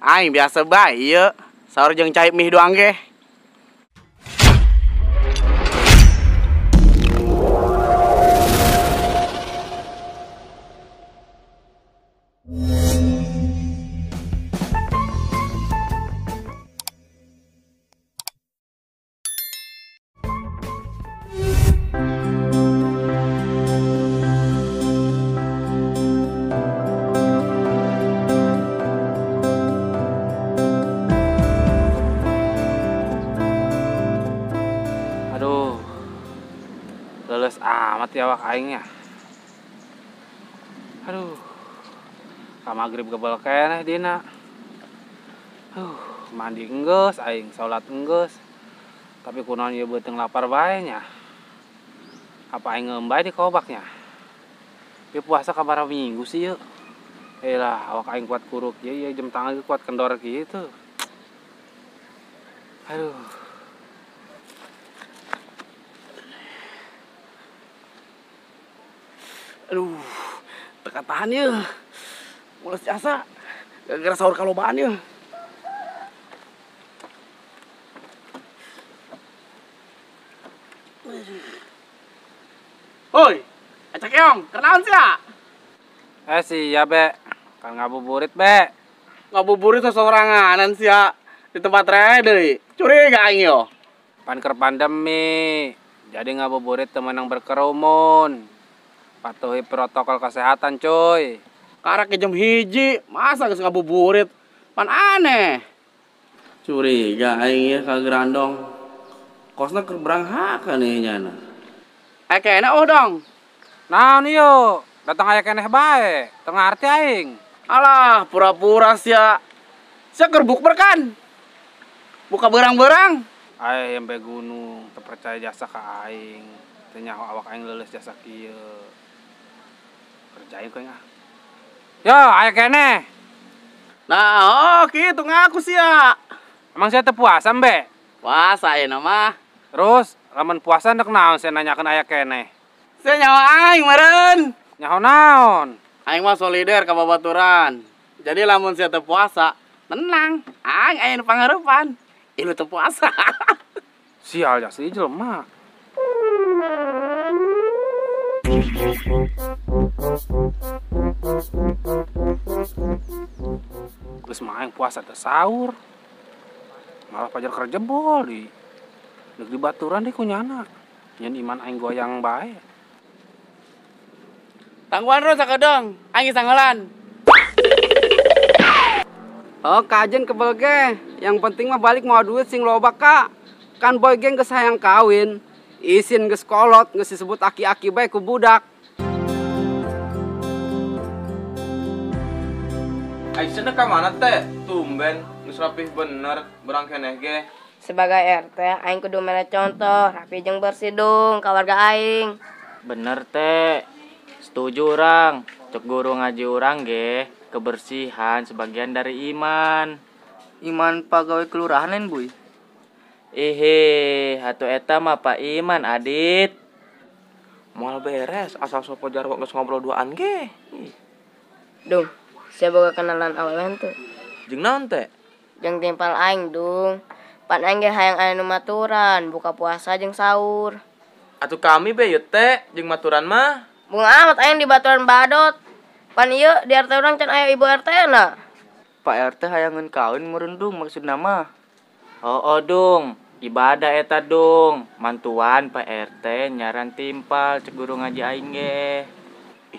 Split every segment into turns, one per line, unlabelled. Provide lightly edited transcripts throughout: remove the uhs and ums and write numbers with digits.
Aing biasa bae ieu. Sahur jeung cai mie doang ge.
Aduh, leles amat ya awak aingnya. Aduh, ka magrib gebel keneh dina. Mandi enggeus aing, salat enggeus. Tapi kunaon ieu beuteung lapar bae nya. Apa aing ngeum bae di kobaknya? Ieu puasa kabaraha minggu sih ieu? Lah, awak aing kuat kuruk ieu, ieu jam tangan kuat kendor kitu. Aduh.
Aduh, teka tahan ya. Mules jasa, gara-gara sahur kalobaan ya. Hoi, acak keong, kenaon sih ya?
Sih ya be, kan ngabuburit be.
Ngabuburit sesoranganan sih ya, di tempat rede, curiga aing yo.
Pan keur pandemi, jadi ngabuburit temen yang berkerumun. Patuhi protokol kesehatan cuy.
Karak ke jam 1, masa geus ngabuburit? Pan aneh. Curiga aing ieu ka Gerandong. Kosna keur beranghakan ieu nyana. Aya keneh oh dong.
Naon ieu? Datang aya keneh bae, teu ngarti aing.
Alah, pura-pura sia. Sia keur bukber kan? Buka berang-berang.
Aing sampe gunung, teu percaya jasa ka aing. Teu nyaho awak aing leuleus jasa kieu. Kerjain kau ah. Yo, ayo keneh.
Nah, oh gitu ngaku sih ya.
Emang saya teu puasa, Mbe?
Puasa ya nama.
Terus, lamun puasa ndek naon saya nanyakeun aya keneh?
Saya nyawa aing meureun.
Nyaho naon?
Aing mah solider ka babaturan. Jadi lamun saya teu puasa, tenang. Aing aya nu pangarepan. Ieu teu puasa.
Sial ya si jelema. Geus mah aing puasa teu sahur. Malah pajar kerja jebol di negeri baturan deh kunyana. Nyen iman aing goyang bae.
Tangguhan ro sakedeng, aing sanggelan.
Oh, kajen kebel ge. Yang penting mah balik mau duit sing loba kak. Kan boy geng geus hayang kawin. Isin geus kolot, geus disebut aki-aki bae ku budak.
Aisyah ka mana teh? Tumben geus rapih bener, berang keneh ge.
Sebagai RT, aing kudu mere contoh, rapi jeung bersih dong ka warga aing.
Bener teh. Setuju urang. Cek guru ngaji urang ge, kebersihan sebagian dari iman.
Iman pegawai kelurahan lain, Buy.
Ihi, hatu eta mah Pak Iman Adit.
Moal beres asal sopo jarwo geus ngobrol duaan ge.
Dung, sia boga kenalan awewe henteu?
Jeung naon teh?
Jeung timpal aing, Dung. Pan aing ge hayang aya nu maturan, buka puasa jeung sahur.
Atuh kami be ieu teh jeung maturan mah.
Bunga amat aing di baturan badot. Pan ieu di RT urang can aya ibu RT na.
Pak RT hayangeun kawin meureun Dung maksudna mah.
Oh, Dung. Ibadah eta Dung, mantuan Pak RT nyaran timpal cek guru ngaji aing ge.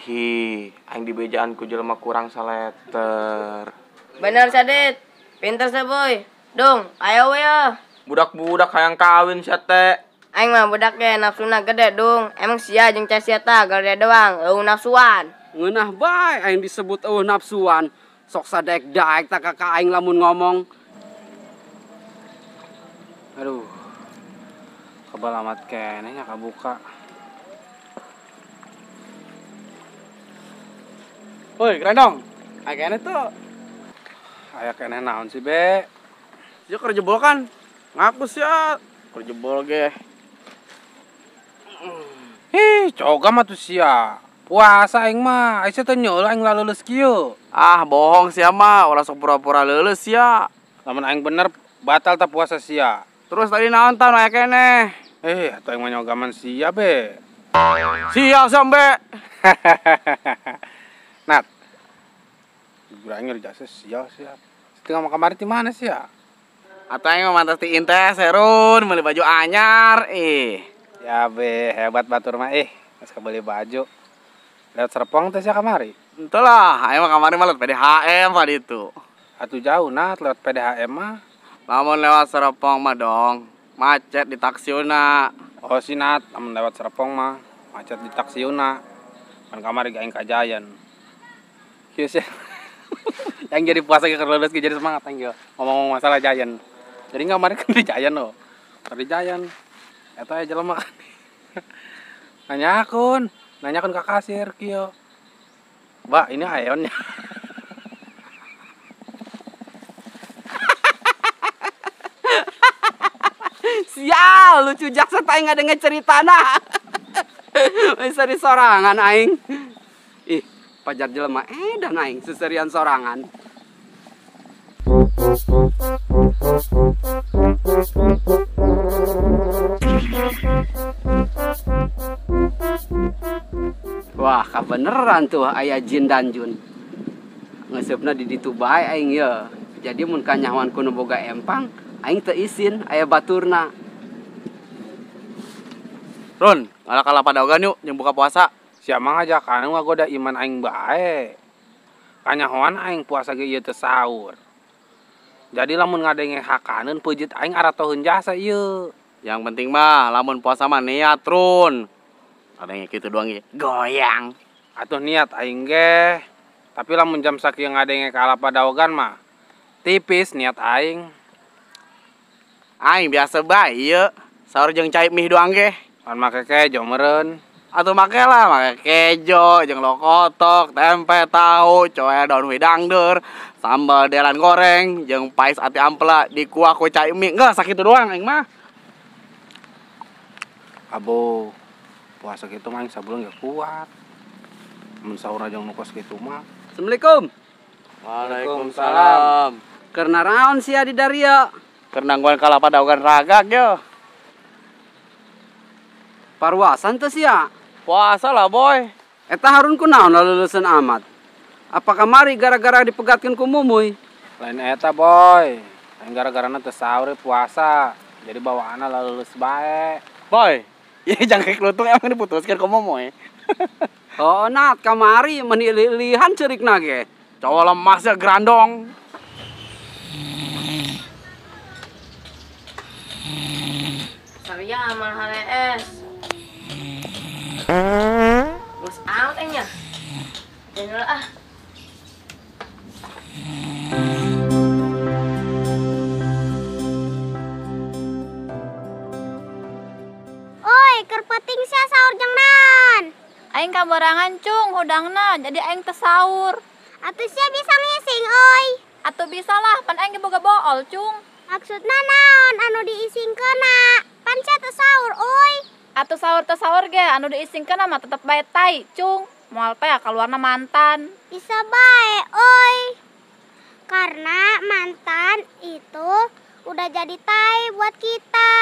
Ih, aing dibejaan ku jelema kurang saleter.
Bener Sadit, pinter sa boy. Dung, ayo we ya.
Budak-budak hayang kawin sia teh.
Aing mah budak ge nafsuna gede Dung. Emang sia jeung cai sia tah gede doang, eueuh nafsuan.
Ngeunah bae aing disebut eueuh nafsuan. Sok sadaek-daek tak ka aing lamun ngomong.
Aduh, kebal amat keneh nya kabuka.
Woi, Gerandong, aya keneh tuh.
Aya keneh naon sih, Be?
Sia keur jebol kan? Ngaku sia, keur jebol ge.
Ih, coga mah tuh sia. Puasa aing mah, aing teh nyeul aing laleuleus kieu.
Ah, bohong sia mah, ulah sok pura-pura leuleus sia.
Lamun aing bener batal tah puasa sia.
Terus tadi naon tah nu aya keneh?
Atuh aing mah nyogaman sia be.
Sia sampe.
Nat. Jujur aing ngeri jasa sia sia. Setengah mah kamari ti mana sia?
Atuh aing mah mantas ti Intes Herun meuli baju anyar ih.
Ya be, hebat batur mah ih, geus kabeli baju. Lewat Serpong teh sia kamari?
Henteu lah, aing mah kamari mah lewat PDHM tadi itu.
Atuh jauh Nat lewat PDHM mah.
Lamun lewat Serpong mah dong, macet di taksiuna.
Oh si Nat, lamun lewat Serpong mah macet di taksiuna. Pan kamari aing ka Giant. Kieu sia. Yang jadi puasa ge keur leuleus ge jadi semangat aing ge. Ngomong-ngomong masalah Giant. Jadi kamari kan di Giant loh. Di Giant. Eta aya jelema kan. Nanyakeun ka kasir kieu. Mbak, ini Aeonnya.
Sial, lucu jaksa aing ngadenge ceritana. Seri sorangan aing. Ih, pajar jelema edan aing seserian sorangan. Wah, kabeneran tuh aya jin dan jun. Ngeseupna di ditu bae aing ye. Jadi mun kanyahoan ku nu boga empang, aing teu isin aya baturna.
Run, ngalah padaogan yuk jeung buka puasa.
Sia mah ngajakan ngagoda iman aing bae. Kanyahoan aing puasa ge ieu teu sahur. Jadi lamun ngadenge hakaneun peujit aing aratoheun jasa ieu.
Yang penting mah lamun puasa mah niat, Run. Adanya kitu doang ge goyang.
Atuh niat aing ge. Tapi lamun jam sakieu ngadenge ka padaogan mah tipis niat aing.
Aing biasa bae ieu. Sahur jeung cai mie doang ge.
Pan make kejo meureun.
Atuh make lah, make kejo jeung lokotok, tempe, tahu, coe daun widangder, sambal delan goreng, jeung pais ati ampela di kuah ku cai mie. Enggak, sakitu doang aing mah.
Abo, puasa kitu mah aing sabulan ge kuat. Mun sahur aja nu kos kitu mah.
Assalamualaikum.
Waalaikumsalam.
Keur naraon sia di daria?
Keur nangguan kalapa daogan ragag yo.
Parwasan teh sia?
Puasa lah boy.
Eta Harun kunaon laleuleuskeun amat? Apa kamari gara-gara dipegatkeun ku Mumuy?
Lain eta boy. Lain gara-garana teu sahur puasa. Jadi bawaanna laleuleus bae.
Boy, ieu jangkrik lutung emang diputuskeun ku Mumuy.
Oh Nat, kamari meni lilihan ceurikna ge.
Cowok lemas ya grandong.
Saria amal HLS. Bos amat nya. Jangan ah.
Oi, keur peuting sia sahur jeung naon?
Aing kaborangan cung hudangna, jadi aing teu sahur.
Atuh sia bisa ngising oi.
Atuh bisa lah, pan aing ge boga bool cung.
Maksudna naon anu diisingkeunna? Pan sia teu sahur oi.
Atuh sahur teu sahur ge anu diisingkeunna mah tetep bae tai cung. Moal teh kaluarna mantan.
Bisa bae oi. Karena mantan itu udah jadi tai buat kita.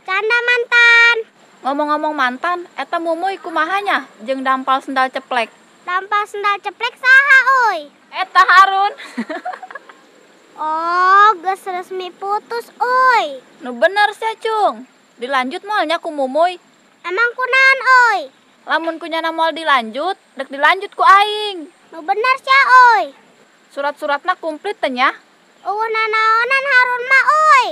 Canda mantan.
Ngomong-ngomong mantan, eta Mumuy kumaha nya jeung dampal sendal ceplek.
Dampal sendal ceplek saha oi?
Eta Harun.
Oh, geus resmi putus oi.
Nu bener sia cung. Dilanjut moalnya ku Mumuy.
Emang kunaon oi?
Lamun kunyana moal dilanjut, dek dilanjut ku aing.
Nu bener sia oi.
Surat-suratna komplit teh nya?
Eueuh nanaonan Harun mah oi.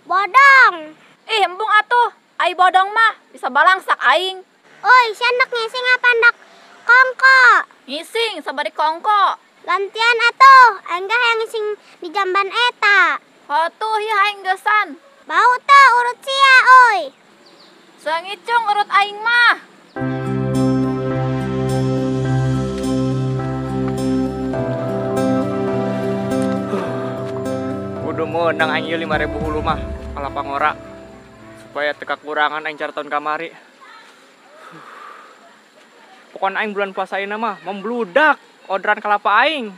Bodong.
Ih, embung atuh. Ai bodong mah bisa balangsak aing.
Oi, sia ndek ngising apa ndak kongko?
Ngising sabari kongko.
Gantian atuh, aing ge hayang ngising di jamban eta.
Hatuh ieu aing geusan.
Bau teu urut sia oi.
Seungit cung urut aing mah.
Kudu meunang aing ieu 5.000 hulu mah kalapa ngora. Supaya teu kakurangan aing cara tahun kamari.
Pokona aing bulan puasa ayeuna mah membludak orderan kalapa aing.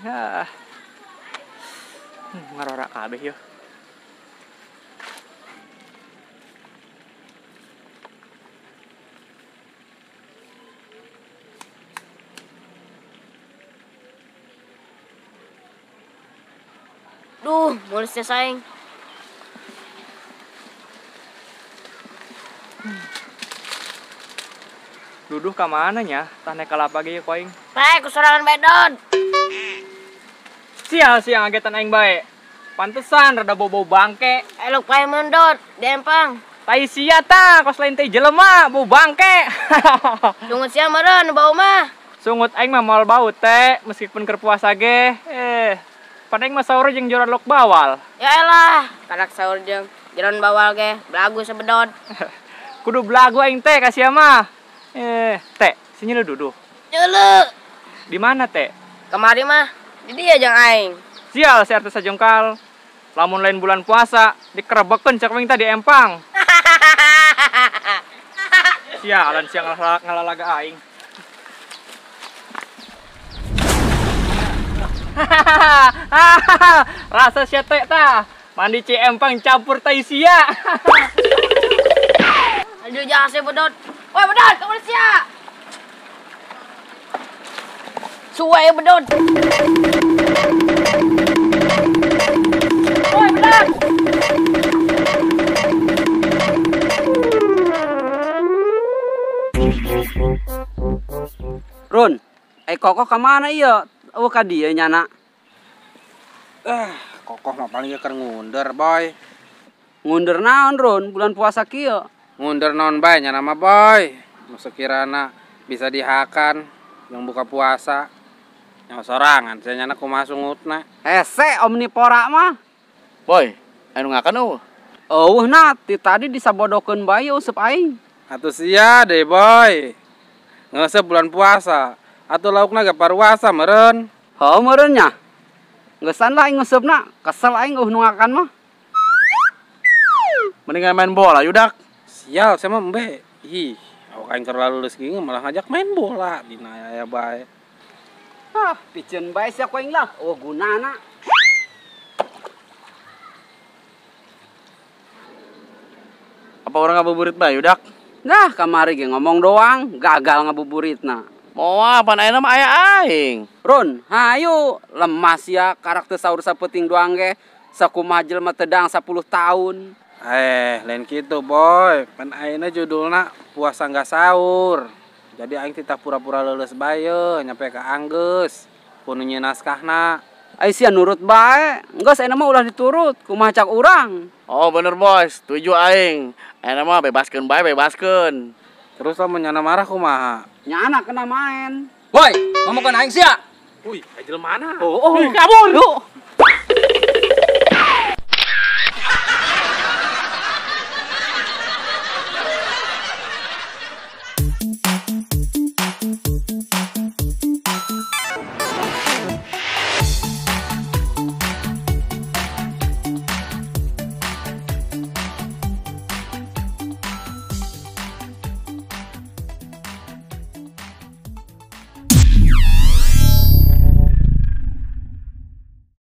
Ngarora kabeh yeuh.
Duh, mulis teh saing.
Duduh ka mana nya? Tah naik kalapa ge ku aing.
Bae ku sorangan bedon.
Sial siang ngagetan aing bae. Pantesan rada bau-bau bangke.
Elok pae mendot, dempang.
Tai sia tah, kos lain teh jelema, bau bangke.
Sungut sia meureun bau mah.
Sungut aing mah moal bau teh, meskipun keur puasa ge. Pan aing mah sahur jeung joran lok bawal.
Ya elah, karak sahur jeung joran bawal ge, belagu sebedon.
Kudu belagu aing teh ka sia mah. Teh, sini lu duduh.
Nyele.
Di mana teh?
Kemari mah, di dia jeung aing.
Sial si RT sajongkal. Lamun lain bulan puasa, dikerebekeun cek wing tadi empang. Sialan siang ngalalaga aing. Rasa sia teh tah. Mandi ci empang campur tai sia.
Aduh jase bedot. Woi bedot, kamu sia. Suwe bedot. Woi bedot.
Run, kokoh ka mana ieu? Eueuh ka dieu nyana.
Kokoh mah paling keur ngunder, Boy.
Ngunder naon, Run? Bulan puasa kieu.
Ngunder naon bae nyana mah, Boy. Nu sekirana bisa dihakan yang buka puasa. Yang sorangan sia nyana kumaha sungutna.
Hese omnipora mah.
Boy, anu ngakan eueuh?
Eueuh na, ti tadi disabodokeun bae useup aing.
Atuh sia deh, Boy. Ngeuseup bulan puasa. Atuh laukna ge paruasa meureun.
Heuh meureun nya. Ngeusan lah aing ngeuseup-na, kesel aing eueuh nu ngakan mah.
Mendingan main bola yudak.
Sial, saya mah embe. Ih, awak aing terlalu lulus gini malah ngajak main bola dina aya bae.
Hah, piceun bae sia ku aing lah. Oh gunana.
Apa orang ngabuburit bae yudak?
Nah, kamari ge ngomong doang, gagal ngabuburitna.
Moal pan ayeuna mah aya aing.
Run, hayu lemas ya karakter sahur sapeting doang ge. Sakumaha jelema tedang 10 tahun.
Lain gitu, Boy. Pan ayeuna judulna puasa nggak sahur. Jadi aing titah pura-pura leuleus bae nyampe ka anggeus. Kudu nyieun naskahna.
Ai sia nurut bae. Geus ayeuna mah ulah diturut, kumaha cak urang.
Oh bener, Bos. Setuju aing. Ayeuna mah bebaskeun bae, bebaskeun.
Terus lamun nyana marah kumaha?
Nyana kena main.
Boy, ngomongkeun aing sia.
Wih, aya jelema mana?
Oh,
kabur.